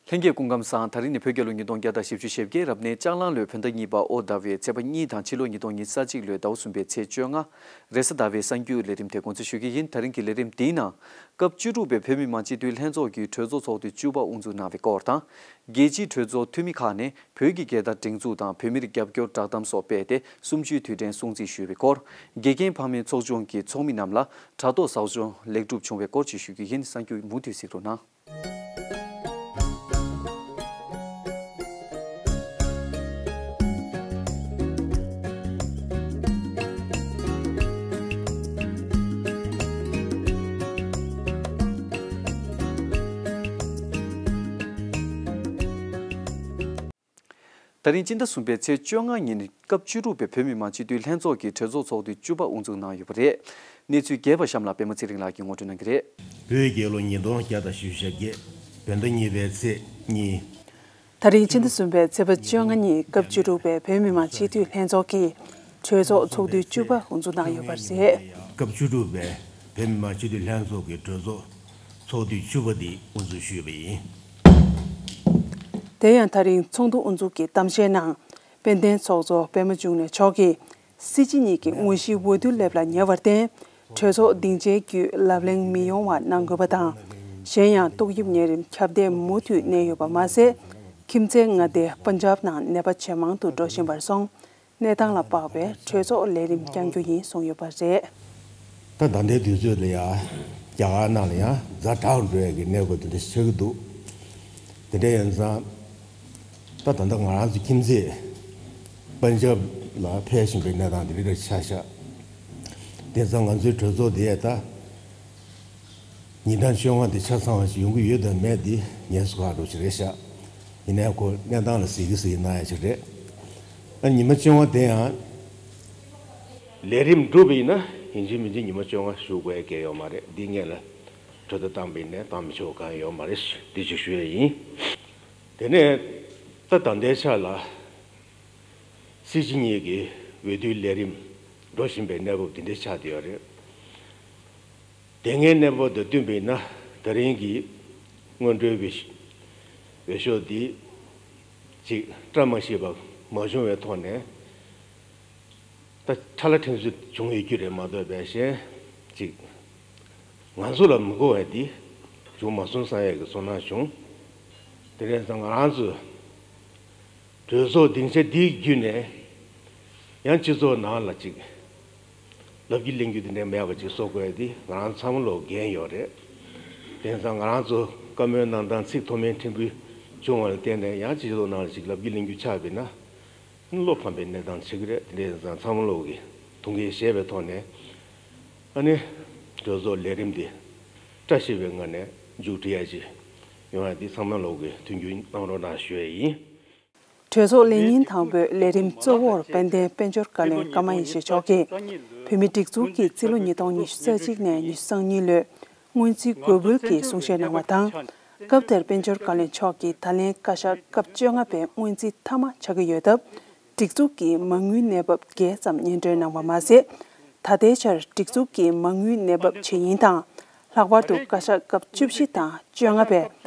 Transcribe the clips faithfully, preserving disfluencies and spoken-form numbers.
ལྷན་རྒྱས་སྐུ་ཁམས་བཟང་། ད་རིང་ནི་བོད་རྒྱལ་ལོ་ཉིས་སྟོང་བརྒྱ་དང་བཞི་བཅུ་ཞེ་བརྒྱད། རབ་གནས་ལྕགས་གླང་ལོའི་བོད་ཟླ་གཉིས་པ་ཨོ་ཟླ་བའི་ཚེས་པ་གཉིས་དང་ཕྱི་ལོ་ཉིས་སྟོང་ཉི་ཤུ་རྩ་གཅིག་ལོའི་ཟླ་བ་གསུམ་པའི་ཚེས་བཅོ་ལྔ། རེས་གཟའ་ཟླ་བའི་གསར་འགྱུར་ལས་རིམ་དེ་འགོ་འཛུགས་ཞུ་གི་ཡིན། ད་རིང་གི་ལས་རིམ་འདིའི་ནང་། སྐབས་བཅུ་དྲུག་པའི་བོད་མི་མང་སྤྱི་འཐུས་ལྷན་ཚོགས་ཀྱི་གྲོས་ཚོགས་ཚོགས་དུས་བཅུ་པ་དབུ་འཛུགས་གནང་བའི་སྐོར་དང་། རྒྱལ་སྤྱིའི་གྲོས་ཚོགས་འཐུས་མི་ཁག་ནས་བོད་ཀྱི་རྒྱལ་དར་སྒྲེང་འཛུགས་དང་བོད་མིར་རྒྱབ་སྐྱོར་བསྒྲགས་གཏམ་སོགས་སྤེལ་ཏེ། གསུམ་བཅུའི་དུས་དྲན་སྲུང་བརྩི་ཞུས་པའི་སྐོར། དགེ་རྒན་ཕ་མའི་ཚོགས་ཆུང་གི་ཚོགས་མི་རྣམས་ལ་དྲ་ཐོག་ཟབ་སྦྱོང་ལེགས་གྲུབ་བྱུང་བའི་སྐོར་བཅས་ཞུ་རྒྱུ་ཡིན། གསར་འགྱུར་མུ་མཐུད་གཟིགས་རོགས་གནང་། ད་རིང་སྤྱི་ཟླ་གསུམ་པའི་ཚེས་བཅོ་ལྔ་ཉིན་སྐབས་བཅུ་དྲུག་པའི་བོད་མི་མང་སྤྱི་འཐུས་ལྷན་ཚོགས་ཀྱི་གྲོས་ཚོགས་ཚོགས་དུས་བཅུ་པ་དབུ་འཛུགས་གནང་ཡོད་པ་རེད། གནས་ཚུལ་རྒྱས་པ་གཤམ་ལ་པད་མ་ཚེ་རིང་ལགས་ཀྱིས་ངོ་སྤྲོད་གནང་གི་རེད། བོད་རྒྱལ་ལོ་ཉིས་སྟོང་བརྒྱ་དང་བཞི་བཅུ་ཞེ་བརྒྱད། བོད་ཟླ་གཉིས་པའི་ཚེས་གཉིས། ད་རིང་སྤྱི་ཟླ་གསུམ་པའི་ཚེས་པ་བཅོ་ལྔ་ཉིན་སྐབས་བཅུ་དྲུག་པའི་བོད་མི་མང་སྤྱི་འཐུས་ལྷན་ཚོགས་ཀྱི་གྲོས་ཚོགས་ཚོགས་དུས་བཅུ་པ་དབུ་འཛུགས་གནང་ཡོད་པ་རེད། སྐབས་བཅུ་དྲུག་པའི་བོད་མི་མང་སྤྱི་འཐུས་ལྷན་ཚོགས་ཀྱི་གྲོས་ཚོགས་ཚོགས་དུས་བཅུ་པ་འདི་དབུ་འཛུགས་ཞུས་པ་ཡིན། དེ་ཡང་ད་རིང་ཚོགས་འདུ་དབུ་འཛུགས་ཀྱི་གཏམ་བཤད་ནང་། དཔལ་ལྡན་ཚོགས་གཙོ་པད་མ་འབྱུང་གནས་མཆོག་གིས། སྲིད་སྤྱི་གཉིས་ཀྱི་དངོས་གཞིའི་འོས་བསྡུ་སླེབས་ལ་ཉེ་བར་བརྟེན། གྲོས་ཚོགས་སྡིངས་ཆའི་བརྒྱུད་ལབ་གླེང་མི་ཡོང་བ་གནང་དགོས་པ་དང་། གཞན་ཡང་ཏོག་དབྱིབས་ནད་རིམས་ཁྱབ་གདལ་མུ་མཐུད་གནས་ཡོད་པ་མ་ཟད། ཁྱིམ་མཚེས་མངའ་སྡེ་པན་ཇབ་ནང་ནད་པ་ཇེ་མང་དུ་འགྲོ་བཞིན་པར་སོང་། གནས་སྟངས་ལ་དཔག་པའི་གྲོས་ཚོགས་ལས་རིམ་བསྐྱང་རྒྱུ་ཡིན་གསུངས་ཡོད་པ་རེད། ད་ད་ལྟའི་དུས་ཚོད་ལ་ཡང་རྒྱ་གར་ནང་ལ་ཡང་ཛ་དྲག་འགྲོ་ཡ་གི་གནས་སྐབས་དེ་འདྲ་ཆགས་ཀྱི་འདུག་དེ་འདྲ་ཡིན་ཙང་། ད་ད་ལྟ་ང་རང་ཚོ་ཁྱིམ་མཚེས་པན་ཇབ་ལ་འཕེལ་བཞིན་པའི་གནས་སྟངས་དེ་འདྲ་ཆགས་ཤག་དེ་ཙང་ང་ཚོའི་གྲོས་ཚོགས་དེ་ད་ཉིན་གྲངས་བཅོ་ལྔ་དེ་ཆ་ཚང་བ་ཞིག་ཡོང་གི་ཡོད་དམ་མེད་དེ་ངས་སུ་ཁག་འགྲོ་ཞིག་རེད་ཤག་ཡིན་ནའི་ཁོ་གནས་སྟངས་ལ་གཟིགས་ཀྱི་གཟིགས་གནང་ཡ་ཞིག་རེད། ཨ་ཉི་མ་བཅོ་ལྔ་དེ་ཡང་། ལས་རིམ་འགྲུབ་པ་ཡིན་ན་ཡིན་གཅིག་མིན་གཅིག་ཉི་མ་བཅོ་ལྔ་བཞུགས་དགོས་ཀྱི་ཡོད་མ་རེད། འདི་སྔོན་ལ་གྲོས་བསྡུར་བཏང་པ་ཡིན་ནའི་བཏང་མི་ཆོག་གང་ཡོད་མ་རེད། འདི་ཅིག་ཞུ་ཡ་ཡིན། དེ་ནས་ད་ད་ལྟའི་ཆ་ལ་སྲིད་སྤྱི་གཉིས་ཀྱི་འོས་བསྡུའི་ལས་རིམ་འགྲོ་བཞིན་པའི་གནས་བབ་འདི་འདྲ་ཆགས་བསྡད་ཡོད་རེད། དེ་སྔའི་གནས་བབ་དང་བསྟུན་པ་ཡིན་ན་ད་རིང་གི་སྔོན་འགྲོའི་འོས་འོས་ཤོག་འདི་ཅིག་བཀྲ་མ་ཤིས་པ་མ་བྱུང་བའི་ཐོག་ནས། ད་ཁྲ་ལ་ཁྲིམས་གསོ་བྱུང་ཡོད་རྒྱུ་རེད་མ་གཏོགས་པའི་གཞན་ཅིག་ང་ཚོ་ལ་མི་དགོས་པ་འདི་བྱུང་མ་སོང་བསམ་ཡས་ཀྱི་ཚོར་སྣང་བྱུང་། དེ་རེད་ཙང་ང་རང་ཚོ་གྲོས་ཚོགས་སྡིངས་ཆ་འདིའི་བརྒྱུད་ནས་ཡང་སྤྱི་ཚོགས་ནང་ལ་ཅིག་ལབ་རྒྱུ་གླེང་རྒྱུ་དེ་འདྲ་མེད་པ་ཅིག་བཟོ་དགོས་ཡ་འདི་ང་རང་ཚང་མ་ལོག་འགན་ཡོད་རེད། དེ་ཙང་ང་རང་ཚོ་བཀའ་མོལ་གནང་སྟངས་ཚིག་མཐོ་དམན་ཕྲན་བུ་བྱུང་བ་ལ་བརྟེན་ནས་ཡང་སྤྱི་ཚོགས་ནང་ལ་ཅིག་ལབ་རྒྱུ་གླེང་རྒྱུ་ཆགས་པས་ན། བློ་ཕམ་པའི་གནས་སྟངས་ཆགས་ཀྱི་རེད། དེ་འདྲ་ཡིན་ཙང་ཚང་མ་ལོག་གི་ཐུགས་འགན་བཞེས་པའི་ཐོག་ནས་ཨ་ནི་གྲོས་ཚོགས་ལས་རིམ་འདི་བཀྲ་ཤིས་པའི་ངང་ནས་མཇུག་སྒྲིལ་ཡ་ཅིག་ཡོང་ཡ་འདི་ཚང་མ་ལོག་གི་མཐུན་འགྱུར་གནང་རོགས་གནང་ཞུ་ཡ་ཡིན། གྲོས་ཚོགས་ལས་ཉིན་དང་པོའི་ལས་རིམ་གཙོ་བོར་དཔལ་ལྡན་དཔལ་འབྱོར་བཀའ་བློན་ཀརྨ་ཡེ་ཤེས་མཆོག་གིས་བོད་མིའི་སྒྲིག་འཛུགས་ཀྱི་རྩིས་ལོ་ཉིས་སྟོང་ཉི་ཤུ་རྩ་གཅིག་ནས་ཉི་ཤུ་རྩ་གཉིས་ལོའི་སྔོན་རྩིས་འགོད་འབུལ་གྱི་གསུང་བཤད་གནང་བ་དང་། སྐབས་དེར་དཔལ་འབྱོར་བཀའ་བློན་མཆོག་གིས་ད་ལན་བཀའ་ཤག་སྐབས་བཅོ་ལྔ་པའི་སྔོན་རྩིས་མཐའ་མ་ཆགས་ཀྱི་ཡོད་སྟབས། སྒྲིག་འཛུགས་ཀྱི་མ་དངུལ་གནས་བབ་རྒྱས་ཙམ་སྙན་སྒྲོན་གནང་བ་མ་ཟད། ད་ལྟའི་ཆར་སྒྲིག་འཛུགས་ཀྱི་མ་དངུལ་གནས་བབ་ཇི་ཡིན་དང་། ལྷག་པར་དུ་བཀའ་ཤག་སྐབས་བཅུ་བཞི་དང་བཅོ་ལྔ་པའི་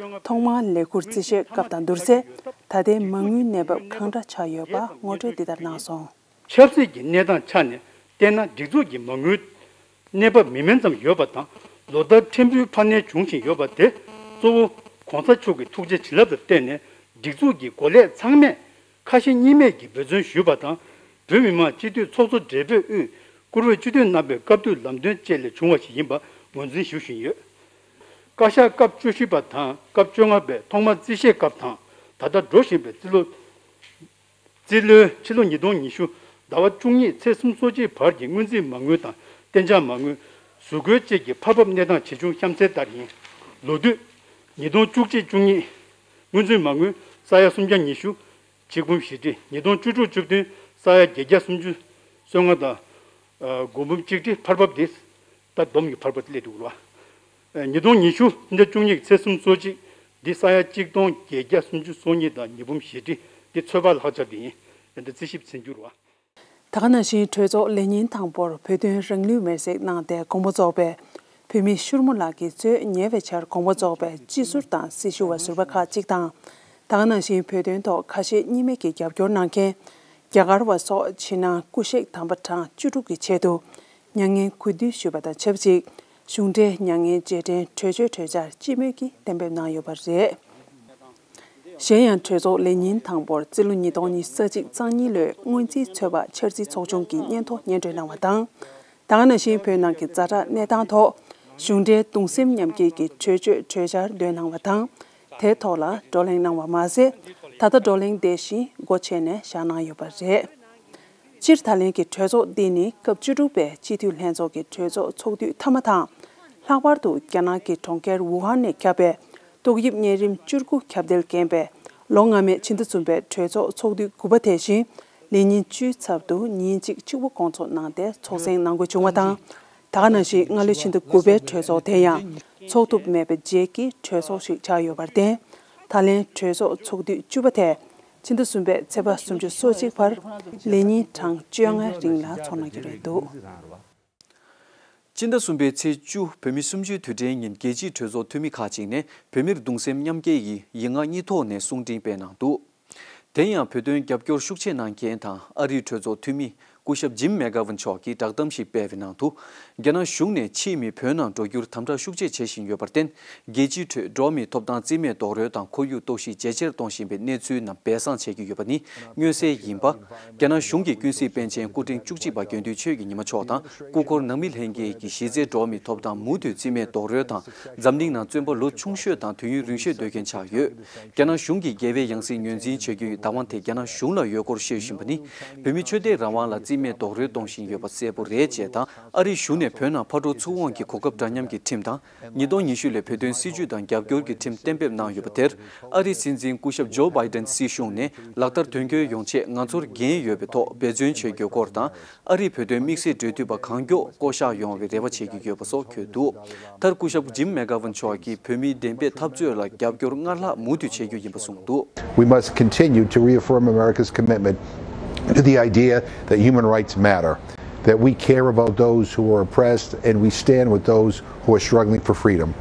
ཐོག་མར་ལས་ཁུར་རྩིས་བཞེས་སྐབས་དང་བསྡུར་ཚེ། ད་ལྟའི་མ་དངུལ་གནས་བབ་གང་འདྲ་ཆགས་ཡོད་པ་ངོ་སྤྲོད་འདི་ལྟར་གནང་སོང་། ཆབ་སྲིད་ཀྱི་གནས་སྟངས་ཆ་ནས་བལྟས་ན། སྒྲིག་འཛུགས་ཀྱི་མ་དངུལ་གནས་བབ་མི་དམན་ཙམ་ཡོད་པ་དང་། ལོ་ལྟར་ཕྲན་བུའི་འཕར་སྣོན་འབྱུང་བཞིན་ཡོད་པ་དེ་གཙོ་བོ་༸གོང་ས་མཆོག་གི་ཐུགས་རྗེ་བྱིན་རླབས་ལ་བརྟེན་ནས་སྒྲིག་འཛུགས་ཀྱི་འགོ་ལས་ཚང་མས་ཁ་ཞེ་གཉིས་མེད་ཀྱིས་འབད་བརྩོན་ཞུས་པ་དང་། བོད་མི་མང་སྤྱི་འཐུས་ཚོགས་གཙོ་སྦྲེལ་པོས་དབུས་བཀུར་འོས་སྤྱི་འཐུས་རྣམ་པའི་བཀའ་བསྡུར་ལམ་སྟོན་བཅས་ལས་བྱུང་བ་ཞིག་ཡིན་པ་ངོས་འཛིན་ཞུ་བཞིན་ཡོད། བཀའ་ཤག་སྐབས་བཅུ་བཞི་པ་དང་སྐབས་བཅོ་ལྔ་པའི་ཐོག་མ་རྩིས་བཞེས་སྐབས་དང་། ད་ལྟ་འགྲོ་བཞིན་པའི་རྩིས་ལོ། རྩིས་ལོའི་ཕྱི་ལོ་ཉིས་སྟོང་ཉི་ཤུ་ཟླ་བ་བཅུ་གཉིས་ཚེས་སུམ་ཅུ་སོ་གཅིག་བར་གྱི་སྔོན་རྩིས་མ་དངུལ་དང་གཏན་འཇགས་མ་དངུལ། གཟུགས་སྐུའི་དཔྱད་ཀྱི་འཕར་འབབ་གནས་སྟངས་ཇི་བྱུང་གཤམ་གསལ་ལྟར་ཡིན། ལོ་དུས། ཉིས་སྟོང་བཅུ་གཅིག་བཅུ་གཉིས། སྔོན་རྩིས་མ་དངུལ་ས་ཡ་སུམ་བརྒྱ་ཉི་ཤུ། གཅིག་འབུམ་བཞི་ཁྲི། ཉིས་སྟོང་བཅུ་དྲུག་བཅུ་བདུན་ས་ཡ་བརྒྱད་བརྒྱ་སུམ་ཅུ་སོ་ལྔ་དང་། ཨ། དགུ་འབུམ་གཅིག་ཁྲི། འཕར་འབབ་དེ། ད་བསྡོམས་ཀྱི་འཕར་འབབ་དེ་སླེབས་འདུག་ར། ཨ། ཉིས་སྟོང་ཉི་ཤུ་ཟླ་བཅུ་གཉིས་ཚེས་སུམ་ཅུ་སོ་གཅིག་འདི་ས་ཡ་གཅིག་སྟོང་བརྒྱད་བརྒྱ་སུམ་ཅུ་སོ་གཉིས་དང་ཉིས་འབུམ་བཞི་ཁྲི། འདི་ཚོད་དཔག་ལྷག་བཅར་དེ་ཡིན། ཡང་ད་རྩིས་ཞིབ་ཚན་བསྒྱུར་བ། ད་ག་ནང་བཞིན་གྲོས་ཚོགས་ལས་ཉིན་དང་པོར་བོད་དོན་རང་ལུས་མེར་སྲེག་གནང་སྟེ་དགོངས་པ་རྫོགས་པའི་ བོད་མི་ཤུར་མོ་ལགས་ཀྱིས་གཙོས་ཉེ་བའི་ཆར་དགོངས་པ་རྫོགས་པའི་སྤྱི་ཟུར་དང་སྲི་ཞུ་བ་ཟུར་པ་ཁག་ཅིག་དང་། ད་ག་ནང་བཞིན་བོད་དོན་ཐོག་ཁ་ཞེ་གཉིས་མེད་ཀྱི་རྒྱབ་སྐྱོར་གནང་མཁན་རྒྱ་གར་བ་སོགས་ཕྱི་ནང་སྐུ་གཤེགས་དམ་པ་གྲངས་བཅུ་དྲུག་གི་ཆེད་དུ་མྱ་ངན་གུས་འདུད་ཞུས་པ་དང་ཆབས་ཅིག་གཞུང་འབྲེལ་མྱ་ངན་རྗེས་དྲན་གྲོས་ཆོད་གྲོས་འཆར་སྤྱི་མོས་ཀྱིས་གཏན་འབེབས་གནང་ཡོད་པ་རེད། གཞན་ཡང་གྲོས་ཚོགས་ལས་ཉིན་དང་པོར་རྩིས་ལོ་ཉིས་སྟོང་ཉི་ཤུ་རྩ་གཅིག་གཙང་གཉིས་ལོའི་སྔོན་རྩིས་ཚོད་དཔག་འཆར་རྩིས་ཚོགས་ཆུང་གི་སྙན་ཐོ་སྙན་སྒྲོན་གནང་བ་དང་། ད་ག་ནང་བཞིན་བོད་ནང་གི་ཛ་དྲག་གནས་སྟངས་ཐོག་གཞུང་འབྲེལ་གདུང་སེམས་མཉམ་སྐྱེད་ཀྱི་གྲོས་ཆོད་གྲོས་འཆར་འདོན་གནང་བ་དང་། དེའི་ཐོག་ལ་བགྲོ་གླེང་གནང་བ་མ་ཟད། ད་ལྟ་བགྲོ་གླེང་དེ་བཞིན་སྒོ་ཕྱེ་ནས་བཞག་གནང་ཡོད་པ་རེད། སྤྱིར་ད་ལན་གྱི་གྲོས་ཚོགས་འདི་ནི་སྐབས་བཅུ་དྲུག་པའི་སྤྱི་འཐུས་ལྷན་ཚོགས་ཀྱི་གྲོས་ཚོགས་ཚོགས་དུས་མཐའ་མ་དང་། ལྷག་པར་དུ་རྒྱ་ནག་གི་གྲོང་ཁྱེར་ཝུ་ཧན་ནས་ཁྱབ་པའི་ཏོག་དབྱིབས་གཉན་རིམས་བཅུ་དགུ་ཁྱབ་གདལ་རྐྱེན་པས་ལོ་སྔ་མའི་ཕྱི་ཟླ་གསུམ་པའི་གྲོས་ཚོགས་ཚོགས་དུས་དགུ་པ་དེ་བཞིན་ལས་ཉིན་བཅུའི་ཚབ་ཏུ་ཉིན་གཅིག་ཕྱུག་པོ་སྐོང་ཚོགས་གནང་སྟེ་ཚོགས་ཟིན་གནང་དགོས་བྱུང་བ་དང་། ད་ག་ནང་བཞིན་སྔ་ལོའི་ཕྱི་ཟླ་དགུ་པའི་གྲོས་ཚོགས་དེ་ཡང་ཚོགས་ཐུབ་མེད་པའི་རྗེས་ཀྱི་གྲོས་ཚོགས་ཤིག་ཆགས་ཡོད་པར་བརྟེན། ད་ལན་གྲོས་ཚོགས་ཚོགས་དུས་བཅུ་པ་དེ་ཕྱི་ཟླ་གསུམ་པའི་ཚེས་པ་སུམ་ཅུ་སོ་གཅིག་བར་ལས་ཉིན་གྲངས་བཅོ་ལྔ་རིང་ལ་ཚོགས་གནང་རྒྱུ་རེད་འདུག་སྤྱི་ཟླ་གསུམ་པའི་ཚེས་བཅུ་བོད་མི་གསུམ་བཅུའི་དུས་དྲན་ཉིན་རྒྱལ་སྤྱིའི་གྲོས་ཚོགས་འཐུས་མི་ཁག་ཅིག་ནས་བོད་མིར་གདུང་སེམས་མཉམ་སྐྱེད་ཀྱི་ཡིག་ངག་གཉིས་ཐོག་ནས་གསུང་འཕྲིན་སྤེལ་གནང་འདུག་དེ་ཡང་བོད་དོན་རྒྱབ་སྐྱོར་ཤུགས་ཆེ་གནང་མཁན་དང་ཨ་རིའི་གྲོས་ཚོགས་འཐུས་མི་སྐུ་ཞབས་ཇིམ་མེ་གྷ་ཝན་མཆོག་གིས་བསྒྲགས་གཏམ་ཞིག་སྤེལ་བའི་ནང་དུ། རྒྱ་ནག་གཞུང་ནས་ཕྱིའི་མི་བོད་ནང་འགྲོ་རྒྱུར་དམ་དྲག་ཤུགས་ཆེ་བྱེད་བཞིན་ཡོད་པར་བརྟེན། རྒྱལ་སྤྱིའི་ཁྲོད་འགྲོ་བ་མིའི་ཐོབ་ཐང་རྩིས་མེད་རྡོག་རོལ་དང་ཁོར་ཡུག་གཏོར་བཤིག་ཇེ་ཆེར་གཏོང་བཞིན་པའི་གནས་ཚུལ་རྣམས་སྦས་གསང་བྱེད་ཀྱི་ཡོད་པ་ནི་མངོན་གསལ་ཡིན་པ། རྒྱ་ནག་གཞུང་གི་ཀུན་གཟིགས་པཎ་ཆེན་སྐུ་ཕྲེང་བཅུ་གཅིག་པ་དགེ་འདུན་ཆོས་ཀྱི་ཉི་མ་མཆོག་དང་སྐུ་འཁོར་ནང་མི་ལྷན་རྒྱས་ཀྱི་གཞི་རྩའི་འགྲོ་བ་མིའི་ཐོབ་ཐང་མུ་མཐུད་རྩིས་མེད་རྡོག་རོལ་དང་འཛམ་གླིང་ནང་བཙོན་པ་ལོ་ཆུང་ཤོས་དང་དུས་ཡུན་རིང་ཤོས་སྡོད་མཁན་ཆགས་ཡོད། རྒྱ་ནག་གཞུང་གིས་རྒྱལ་བའི་ཡང་སྲིད་ངོས་འཛིན་བྱ་རྒྱུའི་བདག་དབང་དེ་རྒྱ་ནག་གཞུང་ལ་ཡོད་སྐོར་བཤད་བཞིན་པ་ནི། བོད་མིའི་ཆོས་དད་རང་དབང་ལ་རྩིས་མེད་རྡོག་རོལ་གཏོང་བཞིན་ཡོད་པ་གསལ་པོ་རེད་ཅེས་དང་། ཨ་རིའི་གཞུང་ནས་བོད་ནང་ཕར་འགྲོ་ཚུར་འོང་གི་གོ་སྐབས་འདྲ་མཉམ་གྱི་ཁྲིམས་དང་། ཉིས་སྟོང་ཉི་ཤུ་ལོའི་བོད་དོན་སྲིད་བྱུས་དང་རྒྱབ་སྐྱོར་གྱི་ཁྲིམས་གཏན་འབེབས་གནང་ཡོད་པ་དེར། ཨ་རིའི་སྲིད་འཛིན་སྐུ་ཞབས་ཇོ་བྷའི་ཏན་སྲིད་གཞུང་ནས་ལག་བསྟར་དོན་འཁྱོལ་ཡོང་ཆེད་ང་ཚོར་འགན་ཡོད་པའི་ཐོག་འབད་བརྩོན་བྱེད་དགོས་སྐོར་དང་། ཨ་རིས་བོད་དོན་དམིགས་བསལ་འབྲེལ་མཐུད་པ་གང་མགྱོགས་བསྐོ་གཞག་ཡོང་བའི་རེ་བ་བྱེད་ཀྱི་ཡོད་པ་སོགས་འཁོད་འདུག་མཐར་སྐུ་ཞབས་ཇིམ་མེ་གྷ་ཝན་མཆོག་གིས་བོད་མིའི་བདེན་པའི་འཐབ་རྩོད་ལ་རྒྱབ་སྐྱོར་སྔར་ལྷག་མུ་མཐུད་བྱེད་རྒྱུ་ཡིན་པ་གསུངས་འདུག We must continue to reaffirm America's commitment to the idea that human rights matter, that we care about those who are oppressed, and we stand with those who are struggling for freedom.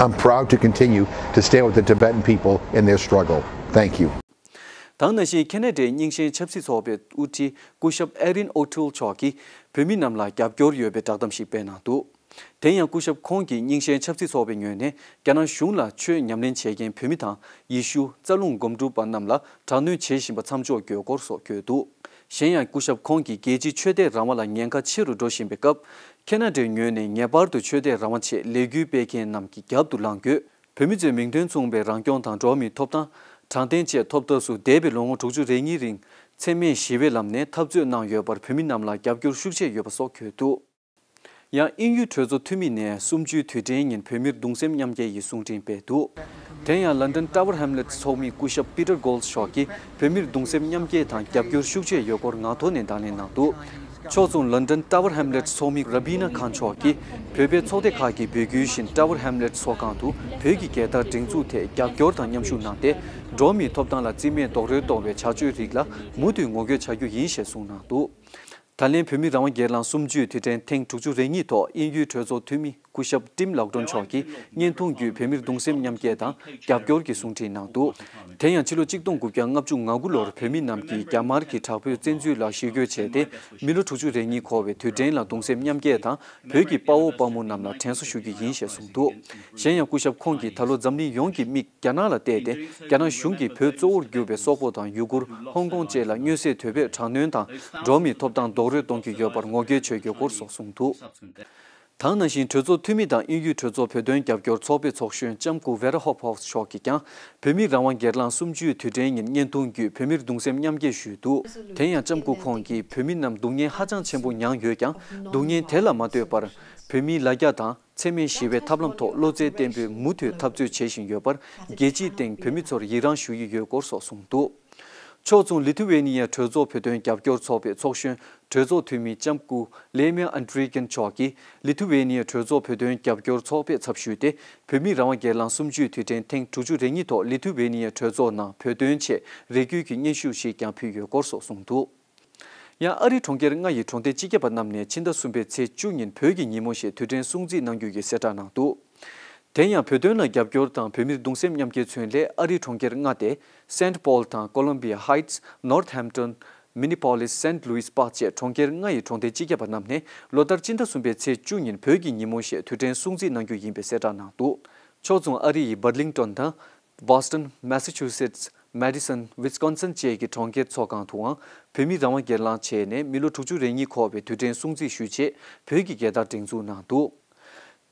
I'm proud to continue to stand with the Tibetan people in their struggle. Thank you. ད་ག་ནང་བཞིན་ཁེ་ན་ཌའི་རྙིང་ཞེན་ཆབ་སྲིད་ཚོགས་པའི་དབུ་ཁྲིད་སྐུ་ཞབས་ཨེ་རིན་ཨོ་ཊུལ་མཆོག་གིས་བོད་མི་རྣམས་ལ་རྒྱབ་སྐྱོར་ཡོད་པའི་བསྒྲགས་གཏམ་ཞིག་སྤེལ་གནང་འདུག་དེ་ཡང་སྐུ་ཞབས་ཁོང་གིས་རྙིང་ཞེན་ཆབ་སྲིད་ཚོགས་པའི་ངོས་ནས་རྒྱ་ནག་གཞུང་ལ་ཆོས་ཉམས་ལེན་བྱེད་མཁན་བོད་མི་དང་ཡེ་ཤུ་རྩ་རླུང་སྒོམ་སྒྲུབ་པ་རྣམས་ལ་དྲག་གནོན་བྱེད་བཞིན་པ་མཚམས་འཇོག་དགོས་སྐོར་སོགས་བཀོད་འདུག་གཞན་ཡང་སྐུ་ཞབས་ཁོང་གིས་རྒྱལ་སྤྱིའི་ཆོས་དད་རང་དབང་ལ་ཉེན་ཁ་ཆེ་རུ་འགྲོ་བཞིན་པའི་སྐབས། ཁེ་ན་ཌའི་ངོས་ནས་ངེས་པར་དུ་ཆོས་དད་རང་དབང་ཆེད་ལས་འགུལ་སྤེལ་མཁན་རྣམས་ཀྱི་རྒྱབ་ཏུ་ལངས་དགོས། བོད་མི་ཚོའི་མིང་དོན་མཚུངས་པའི་རང་སྐྱོང་དང་འགྲོ་བ་མིའི་ཐོབ་ཐང་དྲང་བདེན་བཅས་ཐོབ་ཐབས་སུ་འདས་པའི་ལོ་ངོ་དྲུག་ཅུ་རེ་གཉིས་རིང་འཚེ་མེད་ཞི་བའི་ལམ་ནས་འཐབ་རྩོད་གནང་ཡོད་པར་བོད་མི་རྣམས་ལ་རྒྱབ་སྐྱོར་ཤུགས་ཆེ་ཡོད་པ་སོགས་འཁོད་འདུག་ཡང་དབྱིན་ཡུལ་གྲོས་ཚོགས་འཐུས་མི་ནས་གསུམ་བཅུའི་དུས་དྲན་ཉིན་བོད་མིར་གདུང་སེམས་མཉམ་སྐྱེད་ཀྱི་གསུང་འཕྲིན་སྤེལ་འདུག་དེ་ཡང་ལན་ཌན་ཊ་ཝར་ཧེམ་ལེཊ་ཚོགས་མི་སྐུ་ཞབས་པི་ཊར་གོལ་མཆོག་གིས་བོད་མིར་གདུང་སེམས་མཉམ་སྐྱེད་དང་རྒྱབ་སྐྱོར་ཤུགས་ཆེ་ཡོད་སྐོར་ངག་ཐོག་ནས་དང་ལེན་གནང་འདུག་ཕྱོགས་མཚུངས་ལན་ཌན་ཊ་ཝར་ཧེམ་ལེཊ་ཚོགས་མི་ར་བི་ན་ཁཱན་མཆོག་གིས་བོད་པའི་ཚོགས་སྡེ་ཁག་གིས་འབོད་སྐུལ་བཞིན་ཊ་ཝར་ཧེམ་ལེཊ་ཚོགས་ཁང་དུ་བོད་ཀྱི་རྒྱལ་དར་སྒྲེང་འཛུགས་ཐད་རྒྱབ་སྐྱོར་དང་མཉམ་ཞུགས་གནང་སྟེ། འགྲོ་བ་མིའི་ཐོབ་ཐང་ལ་རྩིས་མེད་རྡོག་རོལ་གཏོང་བའི་བྱ་སྤྱོད་རིགས་ལ་མུ་མཐུད་ངོ་རྒོལ་བྱ་རྒྱུ་ཡིན་ཞེས་གསུངས་གནང་འདུག་ད་ལན་བོད་མི་རང་དབང་སྒེར་ལངས་གསུམ་བཅུའི་དུས་དྲན་ཐེངས་དྲུག་ཅུ་རེ་གཉིས་ཐོག་དབྱིན་ཡུལ་གྲོས་ཚོགས་འཐུས་མི་སྐུ་ཞབས་ཊིམ་ལག་ཌོན་མཆོག་གིས་བརྙན་ཐུང་བརྒྱུད་བོད་མིར་གདུང་སེམས་མཉམ་སྐྱེད་དང་རྒྱབ་སྐྱོར་གྱི་གསུང་འཕྲིན་གནང་འདུག་དེ་ཡང་ཕྱི་ལོ་གཅིག་སྟོང་དགུ་བརྒྱ་ལྔ་བཅུ་ང་དགུ་ལོར་བོད་མི་རྣམས་ཀྱིས་རྒྱ་དམར་གྱི་དྲག་པོའི་བཙན་འཛུལ་ལ་ཞི་རྒོལ་བྱས་ཏེ། མི་ལོ་དྲུག་ཅུ་རེ་གཉིས་འཁོར་བའི་དུས་དྲན་ལ་གདུང་སེམས་མཉམ་སྐྱེད་དང་བོད་ཀྱི་དཔའ་བོ་དཔའ་མོ་རྣམས་ལ་དྲན་གསོ་ཞུ་རྒྱུ་ཡིན་ཞེས་གསུངས་འདུག་གཞན་ཡང་སྐུ་ཞབས་ཁོང་གིས་ད་ལོ་འཛམ་གླིང་ཡོངས་ཀྱི་མིག་རྒྱ་ནག་ལ་གཏད་དེ། རྒྱ་ནག་གཞུང་གིས་བོད་གཙོ་བོར་གྱུར་པའི་སོག་པོ་དང་ཡུ་གུར། ཧོང་ཀོང་བཅས་ལ་མངོན་གསལ་དོད་པོས་དྲག་གནོན་དང་འགྲོ་བ་མིའི་ཐོབ་ཐང་རྡོག་རོལ་གཏོང་གི་ཡོད་པར་ངོ་རྒོལ་བྱེད་དགོས་སྐོར་སོགས་གསུངས་འདུག་ད་ག་ནང་བཞིན་གྲོས་ཚོགས་འཐུས་མི་དང་དབྱིན་ཡུལ་གྲོས་ཚོགས་བོད་དོན་རྒྱབ་སྐྱོར་ཚོགས་པའི་ཚོགས་གཞོན་ལྕམ་སྐུ་ཝེ་ར་ཧོབ་ཧོབ་མཆོག་གིས་ཀྱང་བོད་མིའི་རང་དབང་སྒེར་ལངས་གསུམ་བཅུའི་དུས་དྲན་ཉིན་བརྙན་ཐུང་བརྒྱུད་བོད་མིར་གདུང་སེམས་མཉམ་སྐྱེད་ཞུས་འདུག་དེ་ཡང་ལྕམ་སྐུ་ཁོང་གིས་བོད་མི་རྣམས་སྡུག་བསྔལ་ཧ་ཅང་ཆེན་པོ་མྱངས་ཡོད་ཀྱང་། སྡུག་བསྔལ་དེ་ལ་མ་ལྟོས་པར། བོད་མིའི་ལ་རྒྱ་དང་། འཚེ་མེད་ཞི་བའི་ཐབས་ལམ་ཐོག་བློ་རྩེ་བརྟན་པོས་མུ་མཐུད་འཐབ་རྩོད་བྱེད་བཞིན་ཡོད་པར་རྒྱལ་སྤྱིའི་སྟེང་བོད་མི་ཚོར་ཡི་རངས་ཞུ་ཡི་ཡོད་སྐོར་སོགས་གསུངས་འདུག་ཕྱོགས་མཚུངས་ལི་ཐུ་ཝེ་ནི་ཡའི་གྲོས་ཚོགས་བོད་དོན་རྒྱབ་སྐྱོར་ཚོགས་པའི་ཚོགས་གཞོན་གྲོས་ཚོགས་འཐུས་མི་ལྕམ་སྐུ་ལེ་མིར་ཨན་ཏྲི་ཀིན་མཆོག་གིས་ལི་ཐུ་ཝེ་ནི་ཡའི་གྲོས་ཚོགས་བོད་དོན་རྒྱབ་སྐྱོར་ཚོགས་པའི་ཚབ་ཞུས་ཏེ། བོད་མིའི་རང་དབང་སྒེར་ལངས་གསུམ་བཅུའི་དུས་དྲན་ཐེངས་དྲུག་ཅུ་རེ་གཉིས་ཐོག་ལི་ཐུ་ཝེ་ནི་ཡའི་གྲོས་ཚོགས་ནང་བོད་དོན་ཆེད་རེ་སྐུལ་གྱི་སྙན་ཞུ་ཞིག་ཀྱང་ཕུལ་ཡོད་སྐོར་སོགས་གསུངས་འདུག་ཡང་ཨ་རིའི་གྲོང་ཁྱེར་ལྔ་ཡི་གྲོང་སྡེ་སྤྱི་ཁྱབ་པ་རྣམས་ནས་ཕྱི་ཟླ་གསུམ་པའི་ཚེས་བཅུ་ཉིན་བོད་ཀྱི་ཉིན་མོ་ཞེས་དུས་དྲན་སྲུང་བརྩི་གནང་རྒྱུ་ཡོད་གསལ་བསྒྲགས་གནང་འདུག་དེ་ཡང་བོད་དོན་ལ་རྒྱབ་སྐྱོར་དང་བོད་མིར་གདུང་སེམས་མཉམ་སྐྱེད་མཚོན་སླད་ཨ་རིའི་གྲོང་ཁྱེར་ལྔ་སྟེ། Saint Paul དང་Columbia Heights, Northampton, Minneapolis, Saint Louis བཅས་གྲོང་ཁྱེར་ལྔ་ཡི་གྲོང་སྡེ་སྤྱི་ཁྱབ་པ་རྣམས་ནས་ལོ་ལྟར་ཕྱི་ཟླ་གསུམ་པའི་ཚེས་བཅུ་ཉིན་བོད་ཀྱི་ཉིན་མོ་ཞེས་དུས་དྲན་སྲུང་བརྩི་གནང་རྒྱུ་ཡིན་པའི་གསལ་བསྒྲགས་གནང་འདུག་ཕྱོགས་མཚུངས་ཨ་རི་ཡི་Burlington དང་། Boston, Massachusetts, Madison, Wisconsin བཅས་ཀྱི་གྲོང་ཁྱེར་ཚོགས་ཁང་དུའང་བོད་མི་རང་དབང་སྒེར་ལངས་བྱས་ནས་མི་ལོ་དྲུག་ཅུ་རེ་གཉིས་འཁོར་བའི་དུས་དྲན་སྲུང་བརྩི་ཞུ་ཆེད་བོད་ཀྱི་རྒྱལ་དར་སྒྲེང་འཛུགས་གནང་འདུག་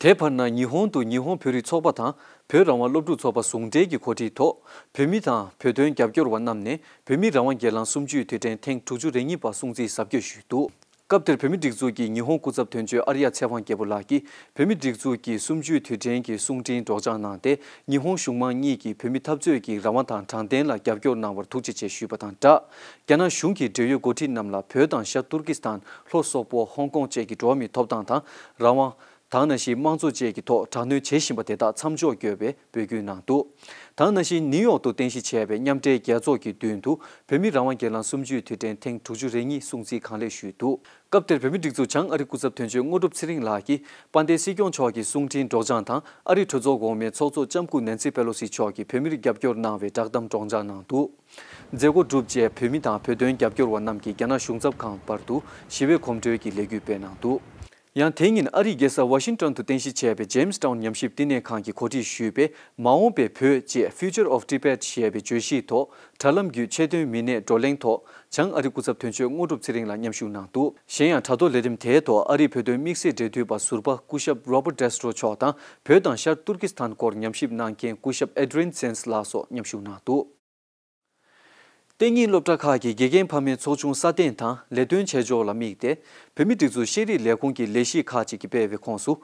དེ་བར་ན་ཉི་ཧོང་དུ་ཉི་ཧོང་བོད་རིགས་ཚོགས་པ་དང་བོད་རང་དབང་སློབ་ཕྲུག་ཚོགས་པ་ཟུང་འབྲེལ་གྱི་གོ་སྒྲིག་ཐོག་བོད་མི་དང་བོད་དོན་རྒྱབ་སྐྱོར་བ་རྣམས་ནས་བོད་མི་རང་དབང་སྒེར་ལངས་གསུམ་བཅུའི་དུས་དྲན་ཐེངས་དྲུག་ཅུ་རེ་གཉིས་པ་སྲུང་བརྩི་གཟབ་རྒྱས་ཞུས་འདུག་སྐབས་དེར་བོད་མི་སྒྲིག་འཛུགས་ཀྱི་ཉི་ཧོང་སྐུ་ཚབ་དོན་གཅོད་ཨར་ཡ་ཚེ་དབང་རྒྱལ་པོ་ལགས་ཀྱིས་བོད་མི་སྒྲིག་འཛུགས་ཀྱི་གསུམ་བཅུའི་དུས་དྲན་གྱི་གསུང་འཕྲིན་སྒྲོག་སྦྱང་གནང་སྟེ། ཉི་ཧོང་གཞུང་མང་གཉིས་ཀྱིས་བོད་མི་འཐབ་རྩོད་ཀྱི་རང་དབང་དང་དྲང་བདེན་ལ་རྒྱབ་སྐྱོར་གནང་བར་ཐུགས་རྗེ་ཆེ་ཞུས་པ་དང་སྦྲགས། རྒྱ་ནག་གཞུང་གི་འབྲེལ་ཡོད་འགོ་ཁྲིད་རྣམས་ལ་བོད་དང་ཤར་ཏུར་ཀི་སི་ཐན། ལྷོ་སོག་པོ། ཧོང་ཀོང་བཅས་ཀྱི་འགྲོ་བ་མིའི་ཐོབ་ཐང་དང་རང་དབང་། དེ་ནང་བཞིན་དམངས་གཙོ་བཅས་ཀྱི་ཐོག་དྲག་གནོན་བྱེད་བཞིན་པ་དེ་དག་མཚམས་འཇོག་དགོས་པའི་འབོད་སྐུལ་གནང་འདུག་དེ་ནང་བཞིན་ནིའུ་ཡོག་ཏུ་རྟེན་གཞི་བྱས་པའི་མཉམ་འབྲེལ་རྒྱལ་ཚོགས་ཀྱི་མདུན་དུ་བོད་མི་རང་དབང་སྒེར་ལངས་གསུམ་བཅུའི་དུས་དྲན་ཐེངས་དྲུག་ཅུ་རེ་གཉིས་སྲུང་བརྩི་གང་ལེགས་ཞུས་འདུག་སྐབས་དེར་བོད་མི་སྒྲིག་འཛུགས་བྱང་ཨ་རི་སྐུ་ཚབ་དོན་གཅོད་དངོས་གྲུབ་ཚེ་རིང་ལགས་ཀྱིས་དཔལ་ལྡན་སྲིད་སྐྱོང་མཆོག་གི་གསུང་འཕྲིན་སྒྲོག་སྦྱང་དང་ཨ་རིའི་གྲོས་ཚོགས་འོག་མའི་ཚོགས་གཙོ་ལྕམ་སྐུ་ནན་སི་པེ་ལོ་སི་མཆོག་གིས་བོད་མིར་རྒྱབ་སྐྱོར་གནང་བའི་བསྒྲགས་གཏམ་སྒྲོག་སྦྱང་གནང་འདུག་མཛད་སྒོ་གྲུབ་རྗེས་བོད་མི་དང་བོད་དོན་རྒྱབ་སྐྱོར་བ་རྣམས་ཀྱིས་རྒྱ་ནག་གཞུང་ཚབ་ཁང་བར་དུ་ཞི་བའི་གོམ་བགྲོད་ཀྱི་ལས་འགུལ་སྤེལ་གནང་འདུག་ཡང་དེ་ཉིན་ཨ་རིའི་རྒྱལ་ས་ཝ་ཤིང་ཊོན་དུ་རྟེན་གཞི་བྱས་པའི་ཇེམ་སི་ཊའུན་ཉམས་ཞིབ་བསྟི་གནས་ཁང་གིས་གོ་སྒྲིག་ཞུས་པའི་མ་འོངས་པའི་བོད་ཅེས་Future of Tibet ཞེས་པའི་བརྗོད་གཞིའི་ཐོག་དྲ་ལམ་བརྒྱུད་ཆེད་དོན་མི་སྣས་བགྲོ་གླེང་ཐོག་བྱང་ཨ་རི་སྐུ་ཚབ་དོན་གཅོད་དངོས་གྲུབ་ཚེ་རིང་ལ་མཉམ་ཞུགས་གནང་འདུག་གཞན་ཡང་དྲ་ཐོག་ལས་རིམ་དེའི་ཐོག་ཨ་རིའི་བོད་དོན་དམིགས་བསལ་འབྲེལ་མཐུད་པ་ཟུར་པ་སྐུ་ཞབས་Robert Castro མཆོག་དང་བོད་དང་ཤར་ཏུར་ཀི་སི་ཐན་སྐོར་ཉམས་ཞིབ་གནང་མཁན་སྐུ་ཞབས་Adrian Zenz ལགས་སོགས་མཉམ་ཞུགས་གནང་འདུག་གཏན་ཉིན་སློབ་གྲྭ་ཁག་གི་དགེ་རྒན་ཕ་མའི་ཚོགས་ཆུང་སྲ་བརྟན་དང་ལས་དོན་བྱེད་ཕྱོགས་ལ་དམིགས་ཏེ། བོད་མིའི་སྒྲིག་འཛུགས་ཤེས་རིག་ལས་ཁུངས་ཀྱི་ལས་གཞི་ཁག་ཅིག་གིས་སྤེལ་བའི་ཁོངས་སུ།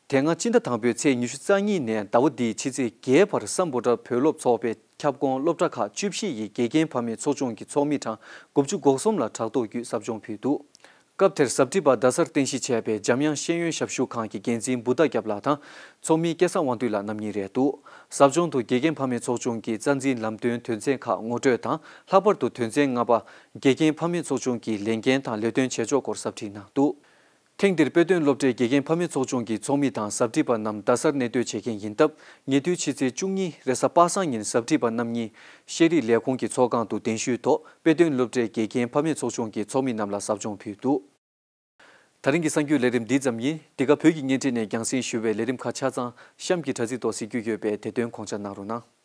དེ་སྔ་སྤྱི་ཟླ་དང་པོའི་ཚེས་ཉི་ཤུ་རྩ་གཉིས་ནས་ཟླ་བ་འདིའི་ཕྱི་ཚེས་བརྒྱད་བར་སམ་བྷོ་ཊ་བོད་སློབ་ཚོགས་པའི་ཁྱབ་ཁོངས་སློབ་གྲྭ་ཁག་བཅུ་བཞི་ཡི་དགེ་རྒན་ཕ་མའི་ཚོགས་ཆུང་གི་ཚོགས་མི་གྲངས་དགུ་བཅུ་གོ་གསུམ་ལ་ཕྲག་ཐོག་བརྒྱུད་ཟབ་སྦྱོང་ཕུལ་འདུག་སྐབས་དེར་ཟབ་ཁྲིད་པ་རྡ་སར་རྟེན་གཞི་བྱས་པའི་འཇམ་དབྱངས་ཤེས་ཡོན་ཞབས་ཞུ་ཁང་གི་འགན་འཛིན་བུ་ཏཱ་སྐྱབས་ལགས་དང་། ཚོགས་མི་སྐལ་བཟང་དབང་འདུས་ལགས་རྣམ་གཉིས་རེད་འདུག་ཟབ་སྦྱོང་དུ་དགེ་རྒན་ཕ་མའི་ཚོགས་ཆུང་གི་རྩ་འཛིན་ལམ་སྟོན་དོན་ཚན་ཁག་ངོ་སྤྲོད་དང་། ལྷག་པར་དུ་དོན་ཚན་ལྔ་པ། དགེ་རྒན་ཕ་མའི་ཚོགས་ཆུང་གི་ལས་འགན་དང་ལས་དོན་བྱེད་ཕྱོགས་སྐོར་ཟབ་ཁྲིད་གནང་འདུག་ཐེངས་འདིར་དཔེ་སྟོན་སློབ་གྲྭའི་དགེ་རྒན་ཕ་མའི་ཚོགས་ཆུང་གི་ཚོགས་མི་དང་ཟབ་ཁྲིད་པ་རྣམས་རྡ་སར་གནས་སྡོད་བྱེད་མཁན་ཡིན་སྟབས། ཉེ་དུས་ཕྱི་ཚེས་བཅུ་གཉིས་རེས་གཟའ་པ་སངས་ཉིན་ཟབ་ཁྲིད་པ་རྣམ་གཉིས་ཤེས་རིག་ལས་ཁུངས་ཀྱི་ཚོགས་ཁང་དུ་གདན་ཞུས་ཐོག་དཔེ་སྟོན་སློབ་གྲྭའི་དགེ་རྒན་ཕ་མའི་ཚོགས་ཆུང་གི་ཚོགས་མི་རྣམས་ལ་ཟབ་སྦྱོང་ཕུལ་འདུག་ད་རིང་གི་གསར་འགྱུར་ལས་རིམ་འདི་ཙམ་ཡིན། འདི་ག་བོད་ཀྱི་བརྙན་འཕྲིན་ནས་རྒྱང་སྲིང་ཞུ་བའི་ལས་རིམ་ཁག་ཆ་ཚང་གཤམ་གྱི་དྲ་ཚིགས་ཐོག་གཟིགས་རྒྱུ་ཡོད་པས་དེ་དོན་དགོངས་འཇགས་གནང་རོགས་གནང་།